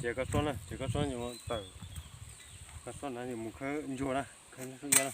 Ces koj xob na, ces koj xob yuav tawm, koj xob na yuav mus khawb ntsuag na, khawb ntsuag iab na.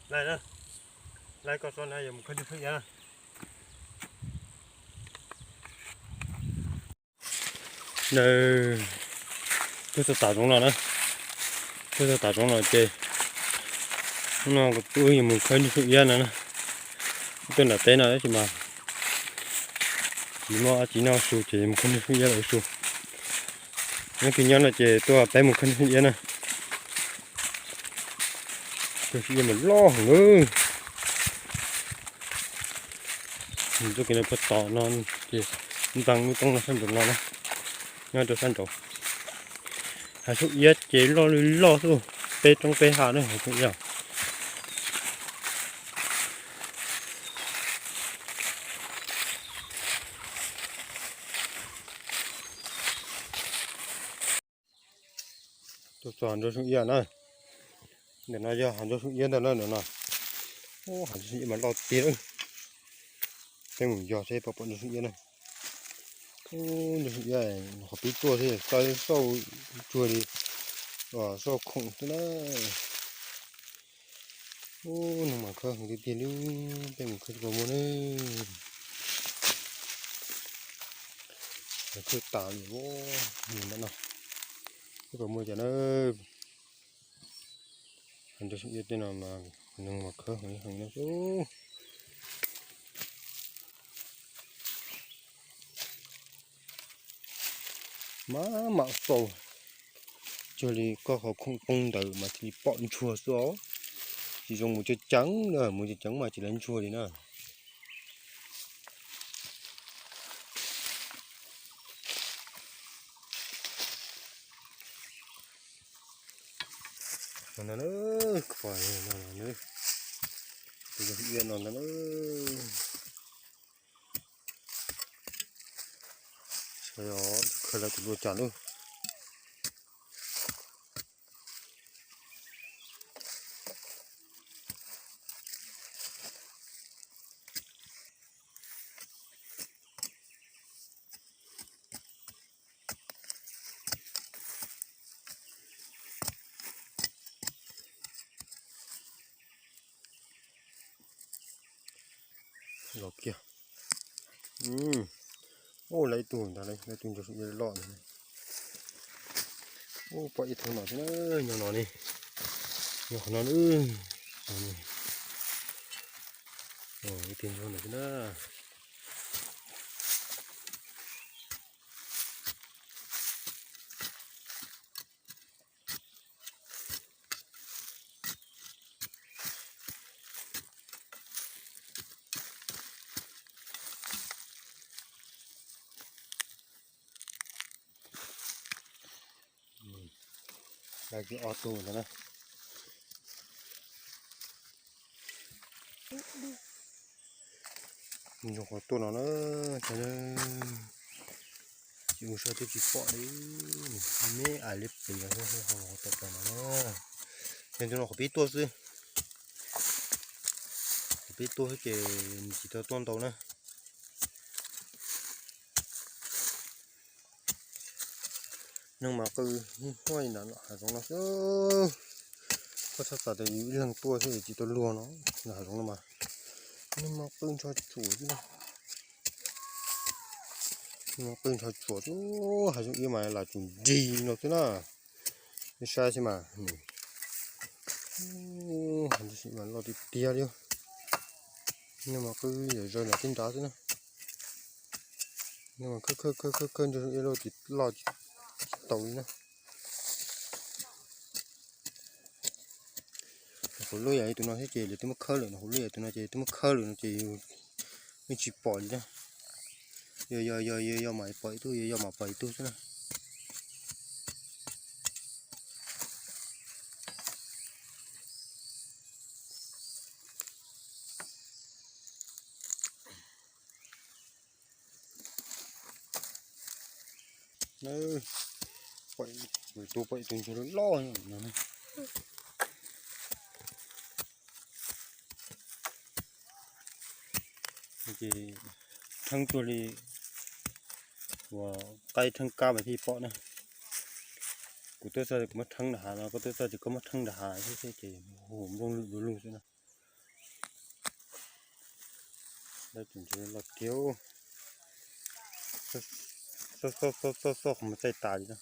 Laj, laj koj xob na yuav mus khawb ntsuag iab na. Twb txog tav zoov no na, twb txog tav zoov no ces hnub no kuv twb yuav mus khawb ntsuag iab no na. Tuaj nram teb no tab sis mas tsis muaj dab tsi noj su ces mus khawb ntsuag iab lawm su. Nyob kis nyob no ces tuaj peb mus khawb ntsuag iab na. Ntsuag iab mas loj heev. Txoj kev no puag tom no ces ntxeev lub roob no sab nraud no na, nyob rau sab nraud. Hav ntsuag iab ces loj li loj xwb, peb roob peb hav na hav ntsuag iab. Tuaj txog hav ntsuag iab na. Ntawm no yog hav ntsuag iab ntag na, ntawm no. Hav ntsuag iab mas loj tiag lawm. Peb mus yog seb puas pom ntsuag iab na. Ntsuag iab qhov pib tuaj thiab xauj tsuag li, xauj khoom xwb na. Ub, neeg mas khawb heev tiag tiag li, peb mus khawb tsis pom muaj na. Khawb tas li, mus ntawm no, tsis pom muaj cas na. Hav ntsuag iab tej no mas neeg mas khawb heev heev no. Maj mam xauj, cuag li koj qhov khoom poob ntawd mas cia li pom ntsuag xwb os. Tsis zoo mus ceev ceev na, mus ceev ceev mas tsis lawv ntsuag li na. No na, tus ntsuag iab no ntag na. Saib os, khawb lawv tus dua cas lawm. Los kiag. Ub, lawv ib tug ntag, lawv ib tug ntsuag iab loj ntag. Ub, pom ib tug no thiab na, nyob no ne, nyob qhov no na. Ib tug ntsuag ntawm thiab na. Lawv tsis ob tug ntawd na. Mus qhov tuaj no na, tsis mus saib twb tsis pom li, me ais li pem qhov tau pem no na. Yog tus no qhov pib tuaj xwb, qhov pib tuaj xwb ces nws tsis tau tuaj ntau na. Neeg mas qw huaj li ntawd hav zoov no xwb. Koj txhob xav tias yus ib leeg tuaj xwb tsis tau luag no, hav zoov no mas neeg mas qw nrho tsuam xwb na. Neeg mas qw nrho tsuam xwb, hav zoov ib mas lam tsum nrig no xwb na. Ib saib xwb mas, mas loj tiag tiag li. Neeg mas qw yam zaws nram tej nrad xwb na. Neeg mas khawb khawb khawb khawb nrog ib lub tsis loj tsis tau li na. Hauv lub yam li tus no thiab ces lawv twb muab khawb lawm, hauv lub yam tus no ces twb muab khawb lawm no ces yeej tsis pom li na. Yog yog yog yog yog mas pom ib tug, yog yog mas pom ib tug xwb na. Tus pom ib tug ntsuag loj loj no. Ces theeb tuag li uas qaib theeb kab mas thiaj pom na. Kuv twb xav tias kuv muab theeb nram hav no, koj twb xav tias koj muab theeb nram hav thiab ces hu nplooj lwm du lug xwb na. Dab tsi ntsuag loj tiag, xoj xoj xoj xoj qhov muag txaij tas li na,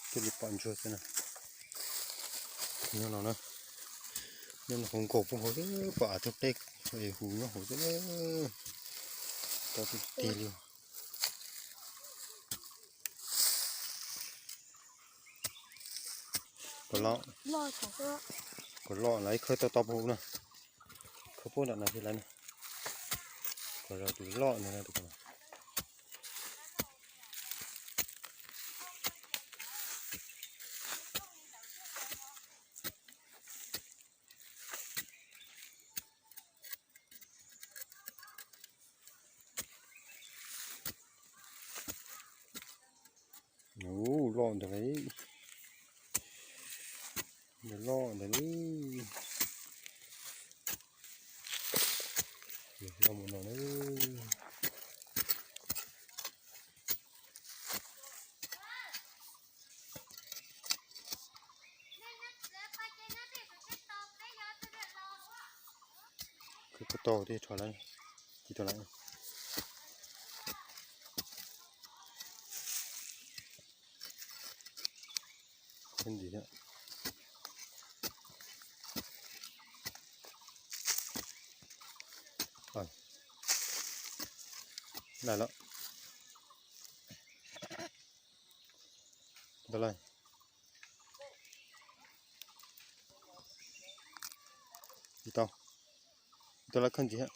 thiaj li pom ntsuag xwb na. Nyob no na, nyob no hauv nkaus puag hauv xwb, pom av tug qeb hu nyob hauv xwb, tau tiag tiag li. Kom loj, kom loj lawv khawb tau tau puag hauv na, khawb puag nram no thiab lawm na. Kom loj tus loj ntawd na tus. Ub, loj ntawd li, loj ntawd li, loj mus no na. Khawb tau thiab, rho lawm, tsis tau lawm. Khawb ntxiv thiab. Lawm. Tsis tau lawm. Tsis tau. Tsis tau lawm, khawb ntxiv thiab.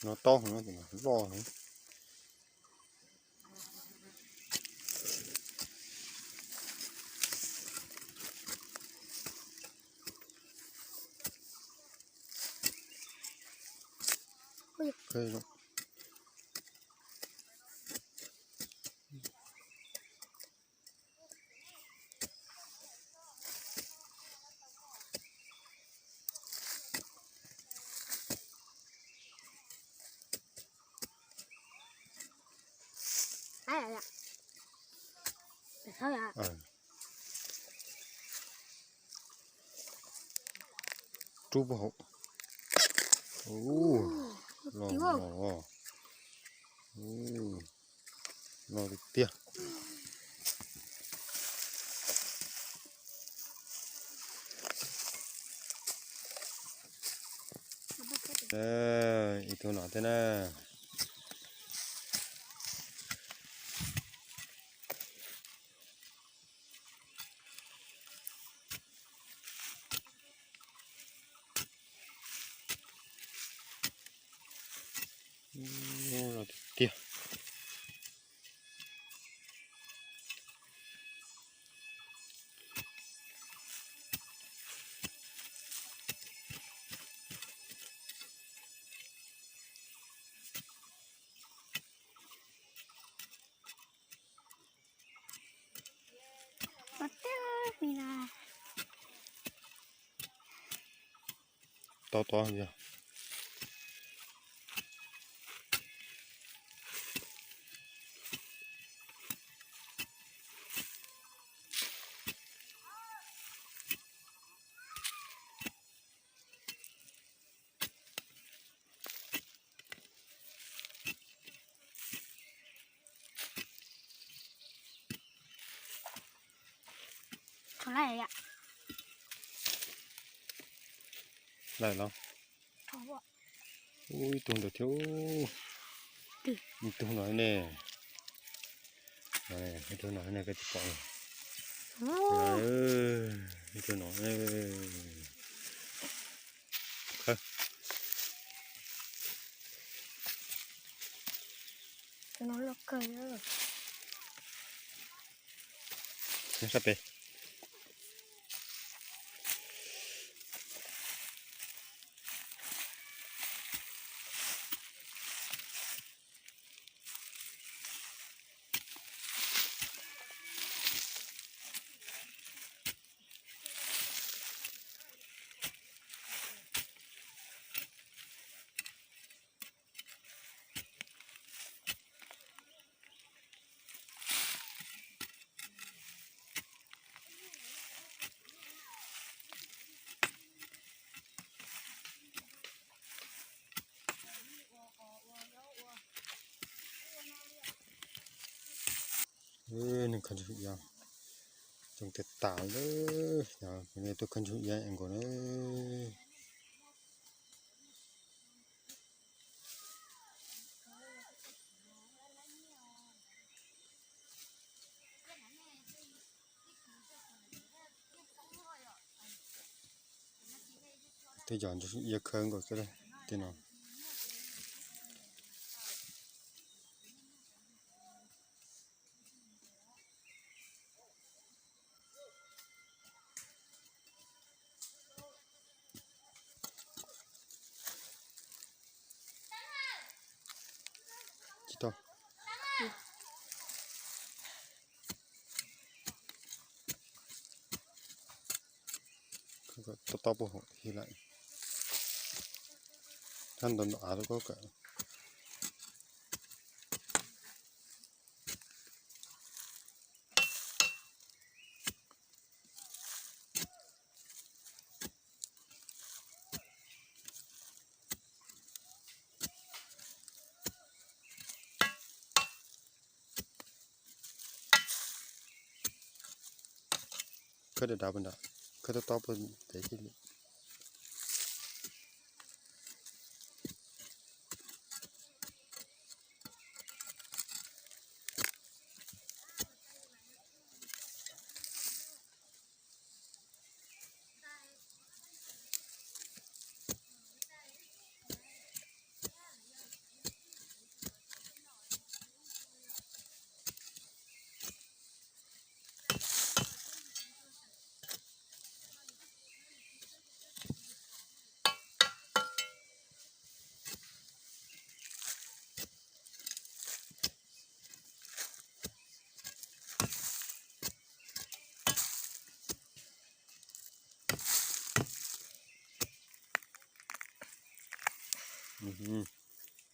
No tob heev, loj heev. Rub puag hauv. Loj, loj tiag tiag. Ib tug no thiab na. Los tiag tiag. Tau tau yog. Laim los. Ub, ib tug ntawd thiab. Ib tug no ne. Ib tug no ne, koj tsis pom. Ib tug no. Nyob sab pem. Neeg khaws ntsuag iav coob tiag tas lawm, nej tuaj khaws ntsuag iav nkaus na. Tej yam ntsuag iav khaws nkaus xwb tej no. Tsis tau. Tob tob puag hauv hi lawm. Thab ntau ntau av rau koj kawm. Khawb dav dav puag nrad, khawb tob tob puag pem thiaj li.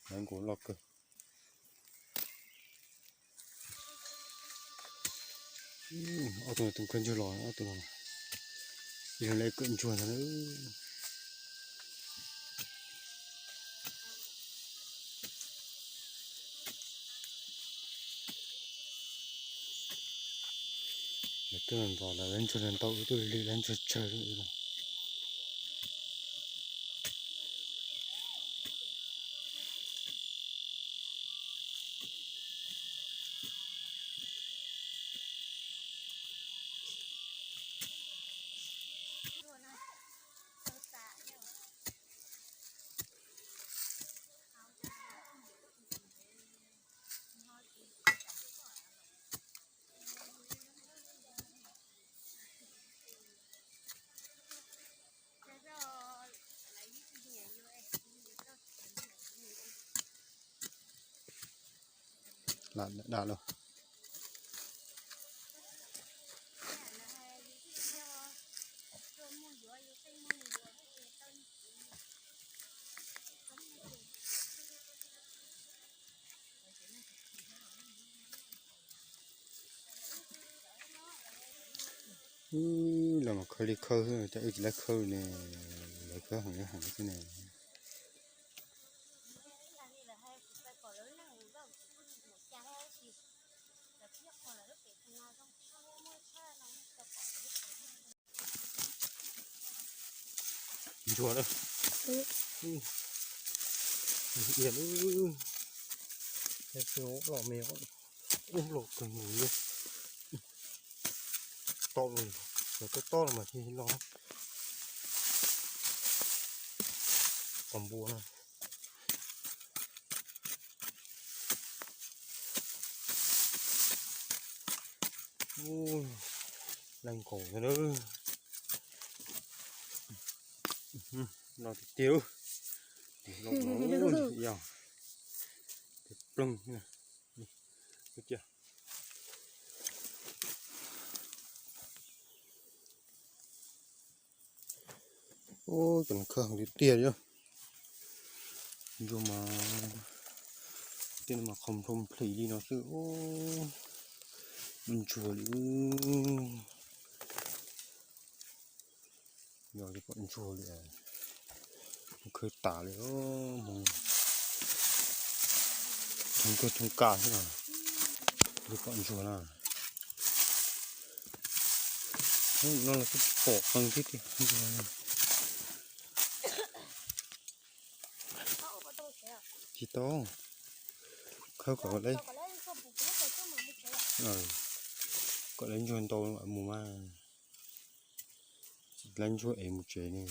Lawv nkaus loj kawg. Ob tug tus khaws ntsuag los, ob tug los, ib leeg lawv kawm ntsuag ntag. Lawv tuaj nrog lawv ntsuag ntau, tuaj lig lawv ntsuag tsawg li no. Lam da lawm. Los mas khawb li khawb, cas wb tsis laib khawb ne, lawv khawb heev li heev xwb ne. Ntsuag na. Ia lub, los me, ub los kawg nkaus li. Tau, los tob tob los mas thiaj los. Qos npua na. Leej nkaus thiab na. Los tiag tiag, los yog tiag ploog. Ub, cov no khawb heev tiag tiag li. Ntsuag mas, tej no mas qhov nplho nplis li no xwb. Ub, ntsuag li. Yog li pom ntsuag li, khawb tas li. Mus thoob kawg thoob kas xwb na, li pom ntsuag na. No los twb pom qees thiab tiag. Tsis tau, khawb kom, kom lawv ntsuag ntau mus mas, tsis laib ntsuag es mus tsev ne.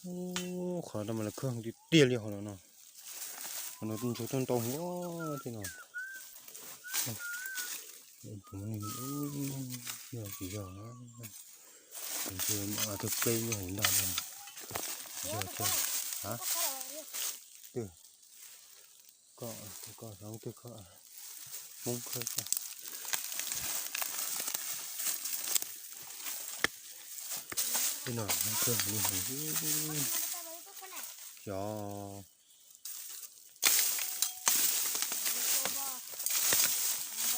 Ub, qhov no mas lawv khawb heev tiag tiag li hov no. Qhov no ntsuag tuaj ntau hov thiab no. Yog tsis yog, ntsuag tawg pleb nyob hauv ntag no. Yog thiab. Twg? Koj, koj xyov twg koj, Hmoob khawb koj. Tej no Hmoob khawb heev li heev. Xyov.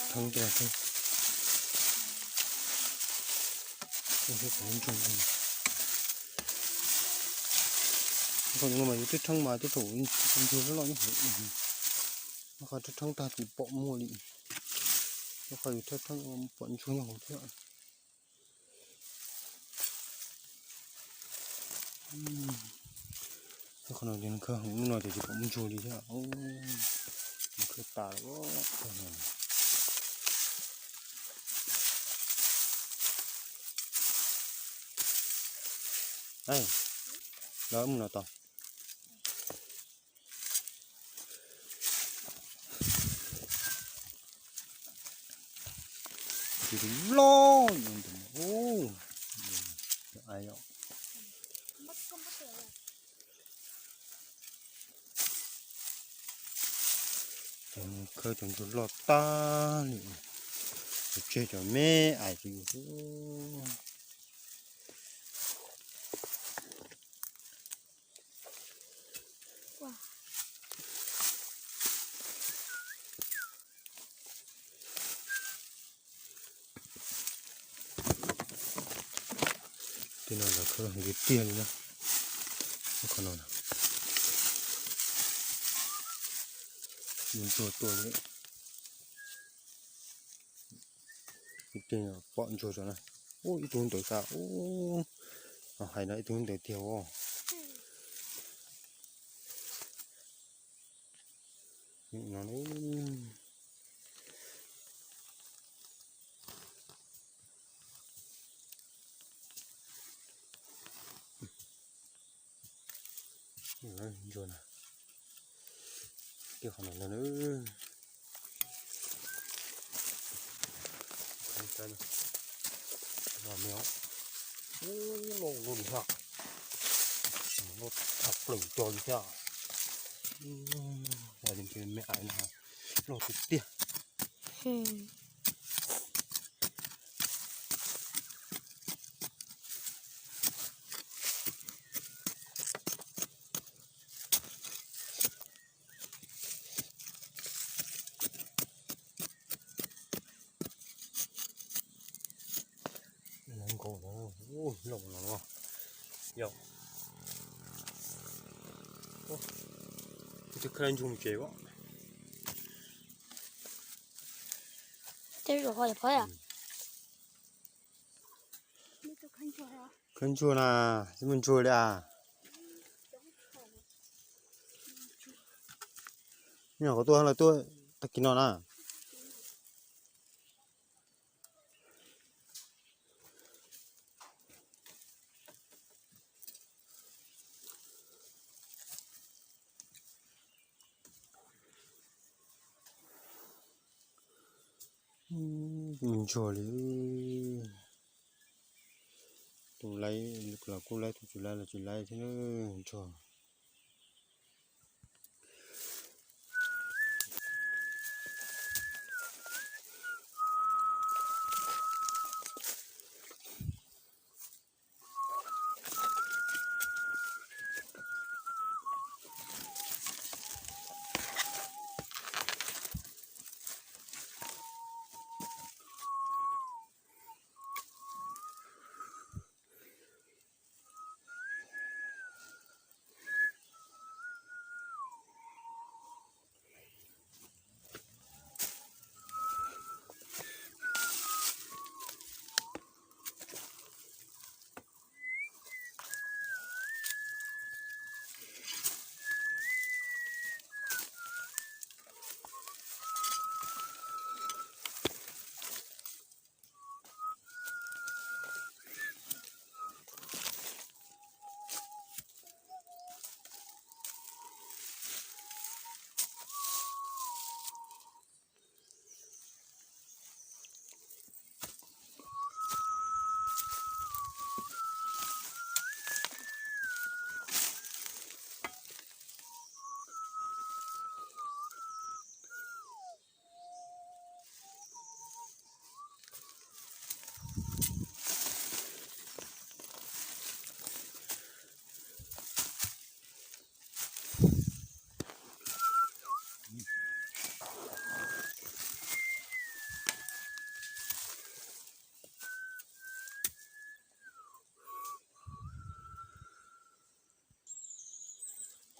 Theeb tiag thiab. Qhov no mas yus thawb theeb mas tej thaum ntsuag loj loj nyob hauv. Qhov thawb theeb tag tsis pom muaj li. Qhov yus thawb theeb pom ntsuag nyob hauv thiab. Qhov no ces khawb heev, lub no ces tsis pom muaj ntsuag li thiab. Khawb tas lawm. Lawv mus no tau. Tus loj no ntawm no. Khawb cov ntsuag loj tag li, tseg cov me ais rau yus xwb. Tej no lawv khawb heev tiag tiag li na. Qhov no, ntsuag tuaj li. Ib teg pom ntsuag tso na. Ub, ib tug ntawd xav, ub, hais no ib tug ntawd tiag os. No, ntsuag na, tiag qhov no na. Los me os. Ub, loj loj li hos. Loj tshaj plaws cog li thiab. Loj tiag tiag. Lawv nkaus no, loj no los yog. Tus khawb ntsuag mus tsev as. Tej zaum ho yog phab yom. Khawb ntsuag na, tsis muaj ntsuag li as. Nyuam qhuav tuaj lawv tuaj tag kis no na. Ntsuag li. Tus laib los kuj laib, tus tsis laib los tsis laib thiab ntsuag.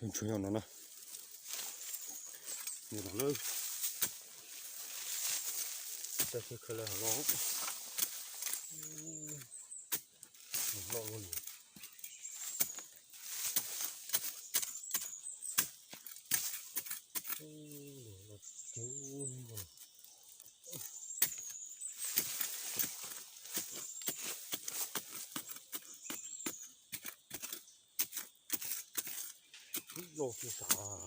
Ntsuag nyob no na. Nyob no na. Tag kis khawb lawv hauv no. Loj li. Loj tsis sav.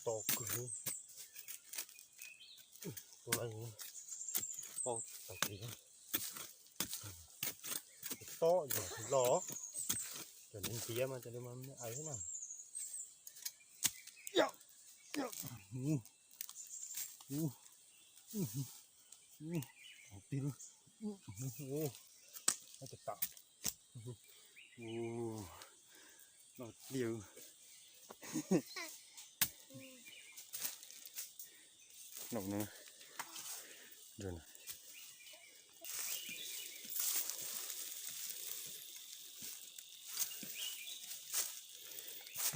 To kawg. Tus no to tas kev. Tob yog loj, cov neeg ntiav mas cov neeg mas me ais na. Tig, tas tas. Loj tiag. Noj no.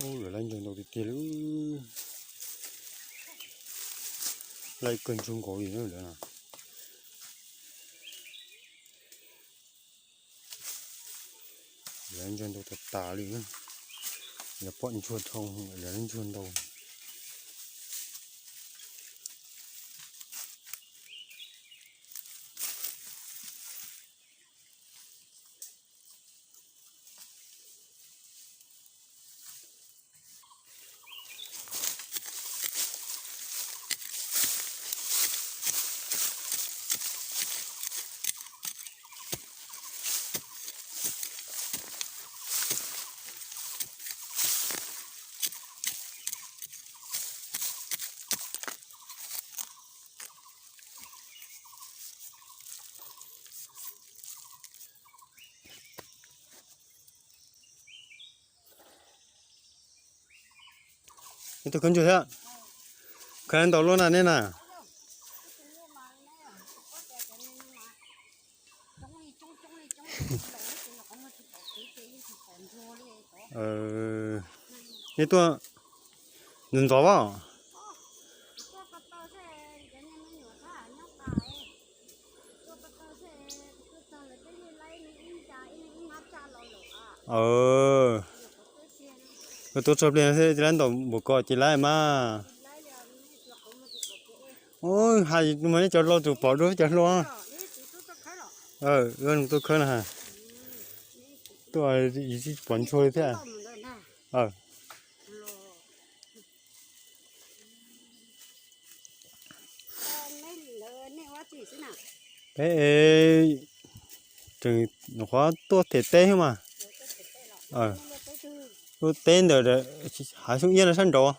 Ub, lawv laib ntsuag ntau tiag tiag li. Laib kawg ntsuag nkaus li lawm na. Lawv ntsuag ntau tas tas li. Lawv pom ntsuag dhau, lawv ntsuag ntau. Nej tuaj khawb ntsuag thiab? Khawb ntau luaj na nej na. Nej tuaj ntxov ntxov as? Koj tuaj txog pliag xwb ces lawv ntaus npaum ko ces lawv mas. Hais mas nej cov laus tsum pom dua cov hluas. Tuaj khawb no. Tuaj tsis pom ntsuag li thiab. Peb tseem nyuam qhuav tuaj them teb xwb mas. Lub teb ntawm hav xyoob iab no sab nraud.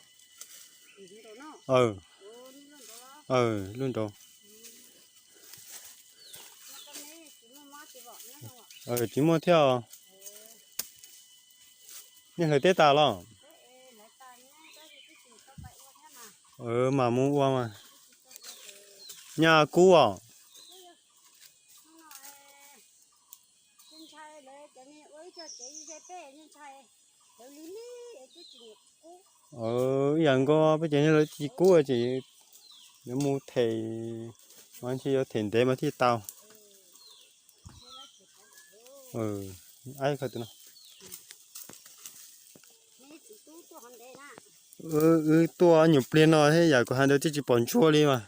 Lub nraud. Tsis muaj thiab os. Nej hlawv teb tas los? Mam mus ua mas. Nyaj kub os. Ib yam nkaus peb cov niag lawv tsis kub ces yuav mus them, mas ntshe yuav them ntev mas thiaj tau. Wb tuaj nyuam pliag no thiab yam kuv hais ntawd twb tsis pom ntsuag li mas.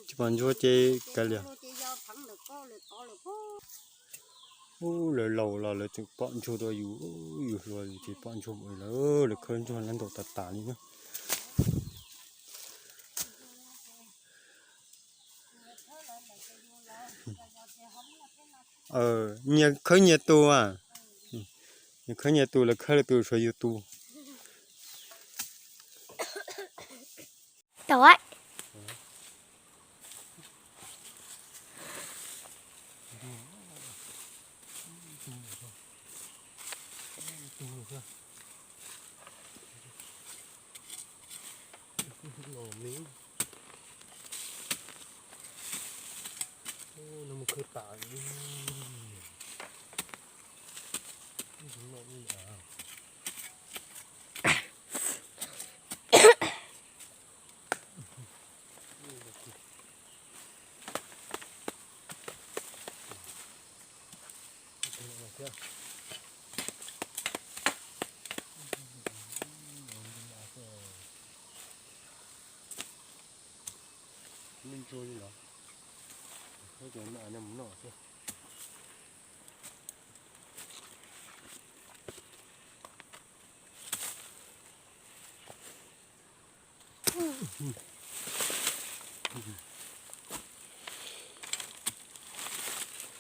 Tsis pom ntsuag ces kav liam. Ub, lawv laus los lawv tseem pom ntsuag dua yus, yus hluas yus tsis pom ntsuag lawm, lawv khawb ntsuag lawv ntaus tas tas li na. Nyias khawb nyias tus, nyias khawb nyias tus, lawv khawb lawv tus, tshuav yus tus.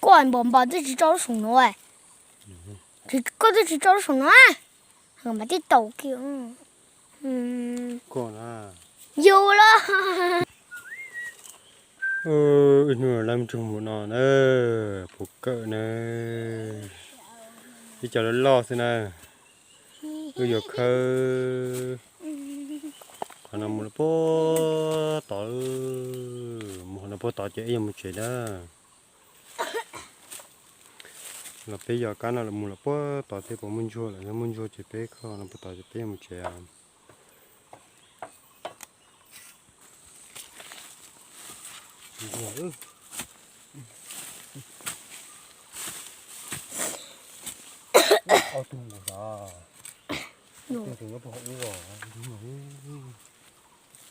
Koj npam npam twb tsis tso lub saum no. Koj twb tsis tso lub saum no, mas twb tau kiag. Yus los. Wb hnub no lawv mus tsuag mus no na, puas kawm na. Ib co loj loj xwb na. Wb yuav khawb qhov no mus rau puag tod, mus qhov no puag tod ces wb yuav mus tsev na. Los peb yos kab no los mus los puag tod thiab puas muaj ntsuag lawm, yog muaj ntsuag ces peb khawb no puag tod ces peb yuav mus tsev. Ob tug nkaus, tus nyob puag hauv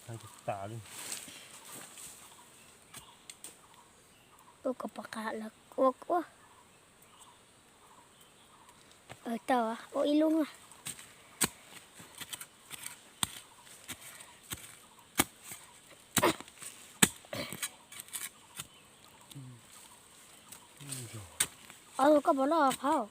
ub os, tas li. Ua kom pom qab lawv ua ua. Tau, ua ib lub. Ob tug koj puas loj qhov?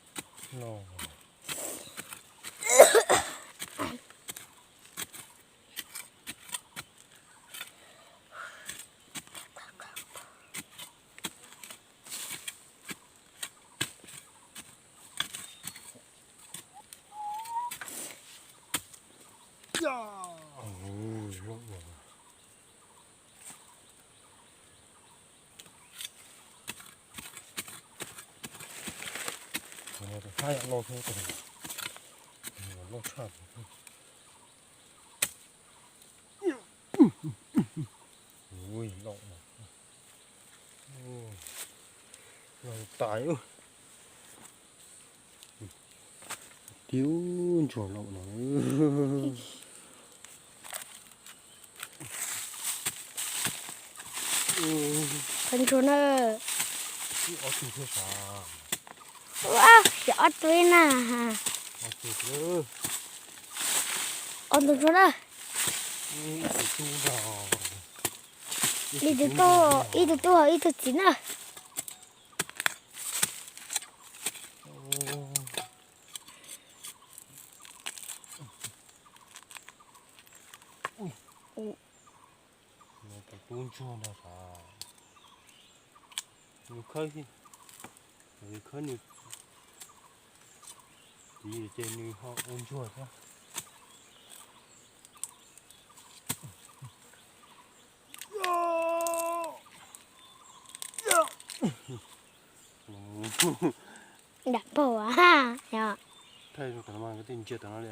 Tus no tus hab yam loj thiab, tus no loj tshaj. Ui, loj, loj tas. Tib ntsuag laus no. Qhov ntsuag na. Ib ob tug thiab sav. Ua, xyov ob tug ib na. Ob tug thiab. Ob tug ntsuag na. Ib tug tub, ib tug tub, ib tug tub, ib tug txiv na. Tus tub ntsuag ntag sav. Nws khawb, nws khawb nws txiv ces nws ho ua ntsuag thiab. Nram paug a, yog. Thaij rau tom no mas koj twb ntsia tom no li.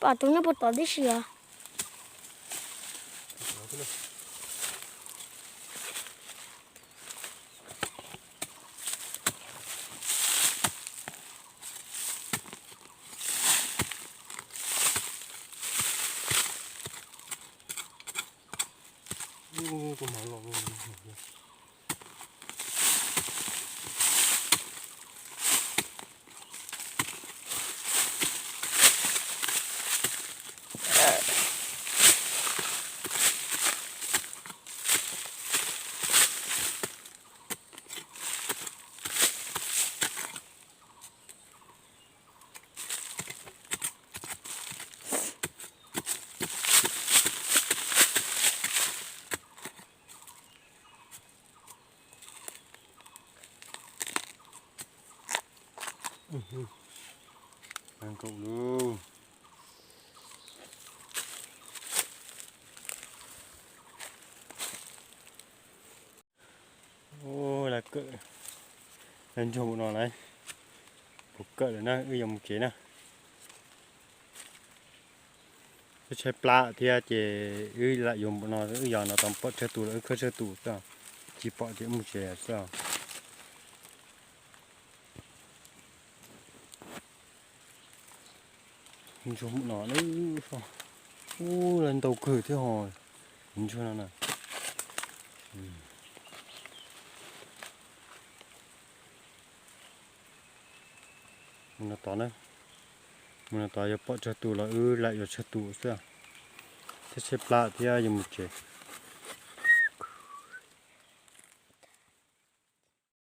Pom tus nyob puag tod tib si os. Tus hmov los. Nkaum lawm. Ua, lawv kawm, lawv ntsuag npaum no lawm, puas kawm lawm na, wb yuav mus tsev na. Wb tshaib plab thiab ces wb lam yuav npaum no, wb yog no tau pom tsawg tus los wb khawb tsawg tus xwb, tsis pom ces wb mus tsev xwb. Ntsuag mus no, ub, lawv ntau kawg thiab ho, ntsuag no na. Mus no tod na, mus no tod yog pom tsawg tus los wb lam yuav tsawg tus xwb, thiab tshaib plab thiab yuav mus tsev.